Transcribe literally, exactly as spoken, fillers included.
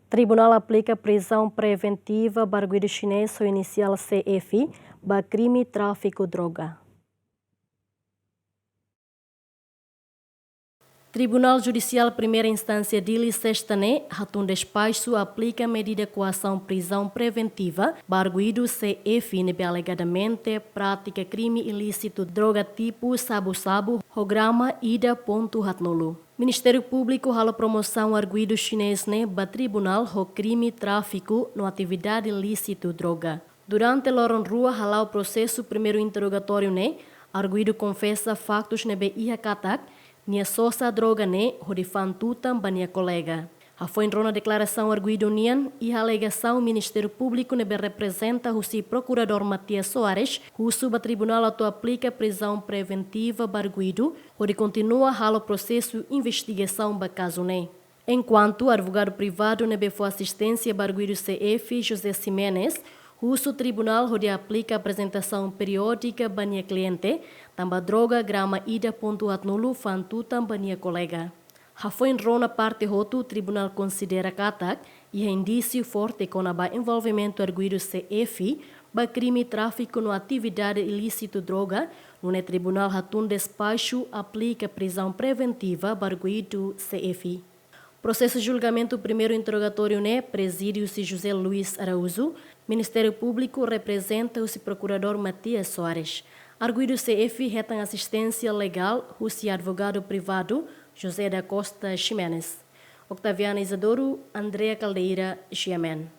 Tribunál aplika prizaun preventiva ba arguidu xinés ho inisiál C F ba krime tráfiku droga. Tribunál Judisiál Primeira Instánsia Dili, sesta ne'e, hatún despaxu aplika medida koasaun prizaun preventiva ba arguidu C F ne'ebé alegadamente pratika krime ilísitu droga tipu sabu-sabu ho grama ida pontu haatnulu. Ministériu Públiku halo promosaun arguidu xinés ne'e ba tribunál ho krime tráfiku no atividade ilísitu droga. Durante loron rua hala'o prosesu primeiru interrogatóriu ne'e, arguidu konfesa faktus ne'ebé iha katak nia sosa droga ne'e hodi fa'an tutan ba nia kolega. Hafoin rona deklarasaun arguidu nian, iha alegasaun Ministériu Públiku ne'ebé reprezenta husi Prokuradór Matias Soares, husu ba tribunál atu aplika prizaun preventiva ba arguidu, hodi kontinua halo prosesu investigasaun ba kazu ne'e. Enkuantu advogadu privadu ne'ebé fó asisténsia ba arguidu C F, José Ximenes, husu tribunál hodi aplika aprezentasaun periódika ba nia kliente, tanba droga grama ida pontu haatnulu fa'an tutan ba nia kolega. Hafoin rona parte hotu, tribunál konsidera katak iha indísiu forte kona-ba envolvimentu arguidu C F ba krime tráfiku no atividade ilísitu droga, nune'e tribunál hatún despaxu aplika prizaun preventiva ba arguidu C F. Prosesu julgamentu primeiru interrogatóriu ne'e prezide husi José Luís Araújo, Ministériu Públiku reprezenta husi Prokuradór Matias Soares. Arguidu C F hetan asisténsia legál husi advogadu privadu José da Costa Ximenes. Octaviana Isadoro, Andrea Caldeira, G M N.